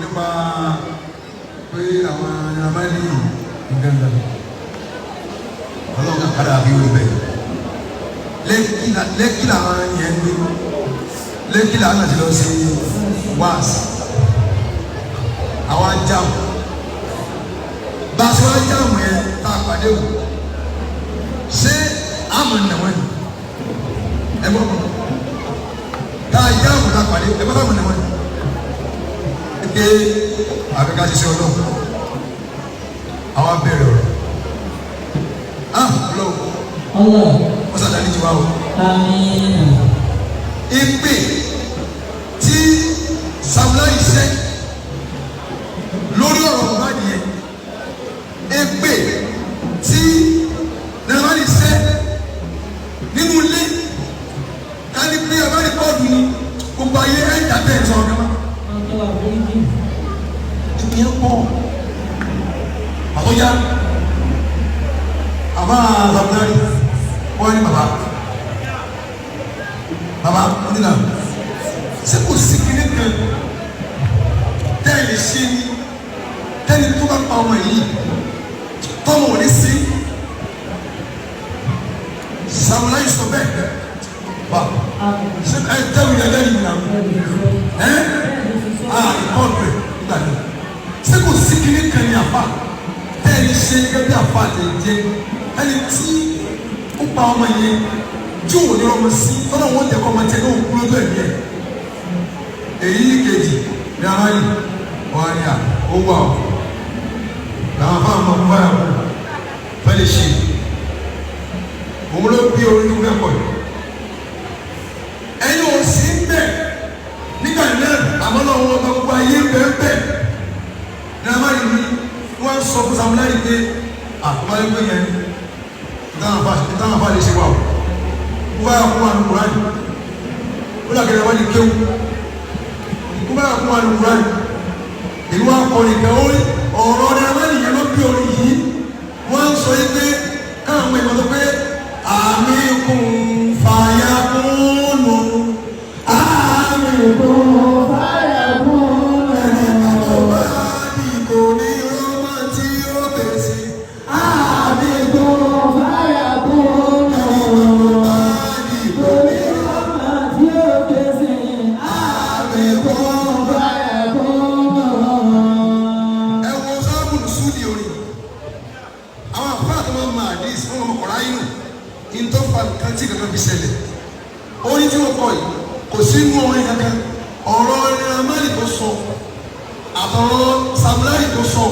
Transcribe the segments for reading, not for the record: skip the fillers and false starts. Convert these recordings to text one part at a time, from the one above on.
Nípa pé àwọn Amali nǹkan Ọlọ́run kan kára bí orí bẹ́ẹ̀. Lẹ́kì làwọn yẹn ń gbé, Lẹ́kì làwọn náà ti lọ sí wáàsì. Àwọn ajáàmù bá a sọ ajáàmù yẹn tá a pàdé wò, ṣé àmọ̀ nàwọ̀n ni ẹ bọ́ tá a jáàmù tá a pàdé ẹ bọ́ àmọ̀ nàwọ̀n ni pé àfikà ṣiṣẹ́ Ọlọ́run. Àwọn abẹ́rẹ́ ọ̀rọ̀, ah, Ọlọ́run. Allah. Wọ́n sàdáni jù wá o. Àmín. Ìpè tí Samlai ṣe lórí ọ̀rọ̀ Mohbad yẹn, èpè tí Naira ṣe nínú ilé, ká ní pé ẹ bá record ni, gbogbo ayé ẹ̀ ń dàbẹ̀ ẹ̀ sọ̀rọ̀ kama. Wọ́n tó wà foríjì. Ìpín pọ̀ àtọ́já àbá Samlai wọ́n ní bàbá bàbá wọ́n ní náà, ṣé kò sí kíní kan tẹ́lẹ̀ ṣe ni tẹ́lẹ̀ tó bá pa ọmọ yìí tọ́mọ ò ní sí? Samlai sọ bẹ́ẹ̀ wà ṣé ẹ tẹ́wìí ẹ lẹ́yìn náà ẹ ah ìkọ́ọ̀tù ẹ̀ nígbà náà, ṣé kò sí kíní kan ní àfa tẹ́lẹ̀ ṣe gẹ́gẹ́ bí àfa àtẹ̀jẹ́ ẹni tí ó pa ọmọ yẹn tí òun ní ọmọ sí tọ́lá wọn jẹ́ kọ́ ọmọ tiẹ̀ náà kú lójú ẹ̀mí ẹ̀? Èyí kejì ní aráyè wọn ni à ó wà ó làwọn afáwọn ọmọ fún báyà kú fẹ́lẹ̀ ṣe òun ló bí orí tó fẹ́ pọ̀ yìí. Ẹ̀yin ò sí ń bẹ̀ nígbà náà, àmọ́ náà wọn bá gbogbo ayé ń bẹ̀ ń bẹ̀ ní aráyè ni wọ́n sọ fún Samlai pé àtúbáyé pé yẹn ìtàn àfa lè ṣe wà ó kó báyà kó wà ní Kúránì, ó dàgẹ́rẹ́ wá ní kéwù, kó báyà kó wà ní Kúránì. Ìlú wa kọ nìkan ó ọ̀rọ̀ ní amáyé ló bí orin yìí. Wọ́n ń sọ yìí pé káwọn ìmọ̀ tó pé àmì kún fàyà kúnnù àmì Kún fàyà kún. Ẹni tó bá ní kò ní ọmọ tí ó fèsì. Àmì kún fàyà kún. Ẹni tó bá ní kò ní Ọmọ tí ó fèsì. Àmì kún Fàyà kún. Ẹ wo sábùn súdì orin àwọn àfáà tó máa ń ma àdís fún ọmọ kọ̀ọ̀rọ̀ ayé nù ní tó fa nǹkan tí kankan fi ṣẹlẹ̀. Orin tí wọ́n kọ yìí kò sí inú orin kankan. Ọ̀rọ̀ Naira tó sọ àtọ̀rọ̀ Samlai tó sọ,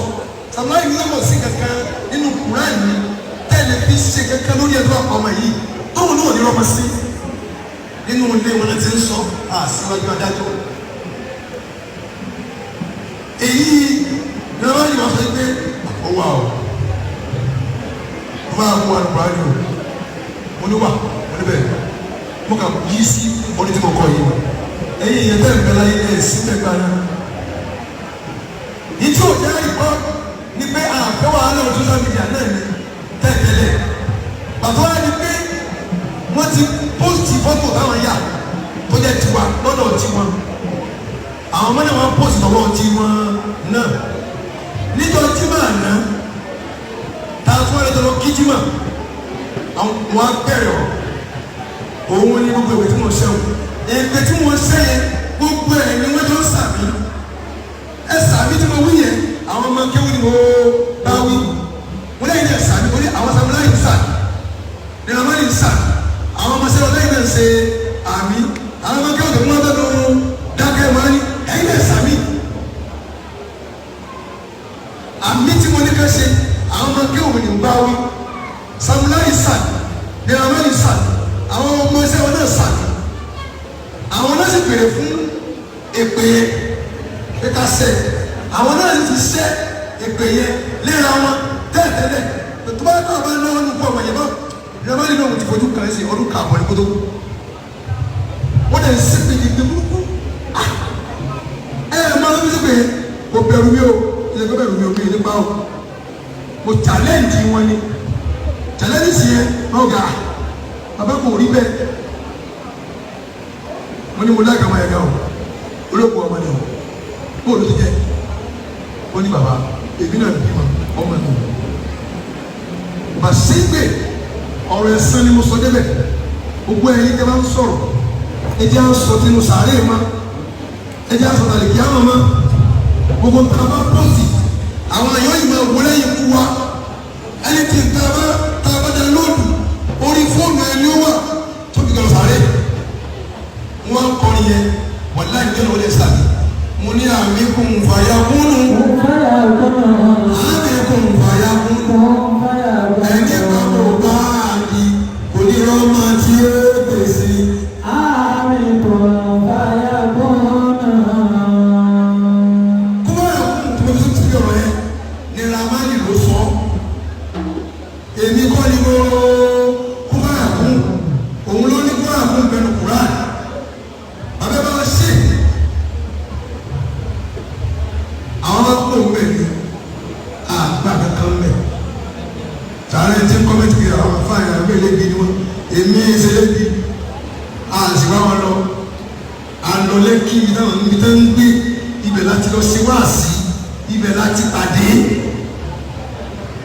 Samlai ní lọ́kọ̀ sí kankan nínú Kùránì tẹ́lẹ̀ fi ṣe kankan lórí ẹ̀dọ́ àpamọ́ yìí tóun náà ní rọ́mọ sí nínú ilé wọn ti ń sọ àṣìwájú adájọ́. Èyí Naira yìí wọ́n sọ pé ó wà ó wọ́n máa mú alùpùpù o. Mo ní wà, mo ní bẹ́ẹ̀, mo kà yí sí oní tí mo kọ yìí. Ẹ̀yin ìyẹn bẹ́ẹ̀ bẹ́ẹ̀ láyé ẹ̀ sí bẹ́ẹ̀ gbà náà. Ìtí ò jẹ́ ìkọ́ ni pé àfẹ́ wàhálà social media náà ni tẹ́tẹ́lẹ̀. Bàtọ́ wá ni pé wọ́n ti post fọ́tò táwọn yà tó jẹ́ tiwa lọ́dọ̀ tiwọn, àwọn ọmọ náà wọ́n post lọ́wọ́ tiwọn náà níjọ́ jimá àná tá a tún wà lọ́jọ́ lọ kí jimá, àwọn wọn á bẹ̀rẹ̀ ọ̀. Òun ni gbogbo ìwé tí mo ṣe o, ìwé tí mo ṣe yẹn, gbogbo ẹ̀ ni wọ́n jọ ń sàmì. Ẹ sàmì tí mo wí yẹn, àwọn ọmọ kéwù ni mo bá wí. Mo lẹ́yìn náà sàmì, mo ní àwọn Samlai ń sàmì, Naira ń sàmì, àwọn ọmọ sẹ́wọ̀n lẹ́yìn náà ṣe àmì. Àwọn ọmọ kéwù tó ń wọ́n bẹ́ẹ̀ dákẹ́ wọn ní ẹ̀yìn náà sàmì. Àmì tí mo ní ká ṣe, àwọn ọmọ kéwù ni ń bá wí. Samlai sàmì, Naira sàmì, àwọn ọmọ sẹ́wọ̀n náà sàmì. Àwọn náà sì béèrè fún èpè yẹn pé ká ṣe. Àwọn náà sì ti ṣe èpè yẹn léra wọn tẹ́lẹ̀tẹ́lẹ̀. Tó bá tó bá lọ́wọ́ nínú ọmọ yẹn bá ìrọ̀lẹ́ nínú òun ti fojú kan sí ọdún kààbọ̀ ní kótó wọ́n dẹ̀ ń ṣépè ní ìgbé burúkú. Ẹ ẹ máa lọ́wọ́ ṣépè kò bẹ̀rù mi o, ẹ kò bẹ̀rù mi o, mi ò nípa o. Mo challenge wọn ni challenge yẹn náà gà bàbá kò rí bẹ́ẹ̀. Mo ní mo láìka ọmọ yẹn gan o, olóògùn ọmọ ni o, bóòlù ti jẹ. Ó ní bàbá èmi náà bímọ ọmọ mi. Bàṣẹ́gbè ọ̀rọ̀ ẹ̀sán ni mo sọ débẹ̀. Gbogbo ẹ̀yin tẹ́ bá ń sọ̀rọ̀, ẹ jẹ́ à ń sọ tinú sàárè mọ́, ẹ jẹ́ à ń sọ tàlẹ̀ kíá mọ́. Gbogbo nǹkan bá pọ̀sì, àwọn èèyàn yìí máa wọlé yìí kú wa. Ẹni tí nǹkan bá tá a bá dá lóòdù orí fóònù ẹni ó wà tó fi kọ̀ sàárè. Wọ́n kọrin yẹn, wàláhì ní ọ̀nà wọlé sàmì. Mo ní àmì kún fàyà kúnnù, àmì kún fàyà kúnnù. Ẹni kan kò bá a di kò ní rọ́mọ tí ó gbèsè. Kó bá yà kún tó fi sí ọ̀rọ̀ yẹn ní Ramani ló sọ. Èmi kọ́ ni mo kó bá yà kún. Òun ló ní kó yà kún pẹ̀lú Quran. Bàbá bá wa ṣe. Àwọn bá kó òun bẹ̀ ni àgbà kankan bẹ̀. Sàárẹ̀ tí ń kọ́mẹ́tì kiri àwọn afáàyàn àgbẹ̀ lébi ni wọ́n. Èmi ṣe lébi. Àṣìwá wọn lọ. Àlọ́ lẹ́kì ibi táwọn níbi tó ń gbé ibẹ̀ láti lọ ṣe wáàsí ibẹ̀ láti pàdé.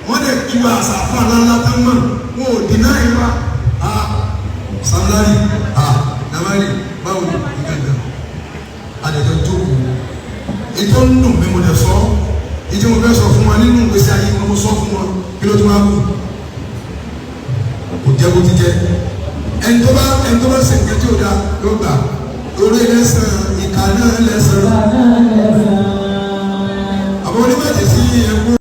Wọ́n dẹ̀ kí wa àṣàfà ńláńlá tán mọ̀ wọn ò dínà ìwà. A Samlari a Namari báwo ni ìgbàgbà àdẹ̀jọ́ jókòó. Ètò ń dùn mí mo dẹ̀ sọ. Ètò mo fẹ́ sọ fún wa nínú ìgbésí ayé wọn mo sọ fún wọn kí ló tún wá kù. Kò jẹ́ bó ti jẹ́. Ẹni tó bá ṣe nǹkan tí ò dáa ló gbà. Orí lẹ́sàn-án ìkà náà lẹ́sàn-án. Àwọn onímọ̀ jẹ́ sí ẹkú.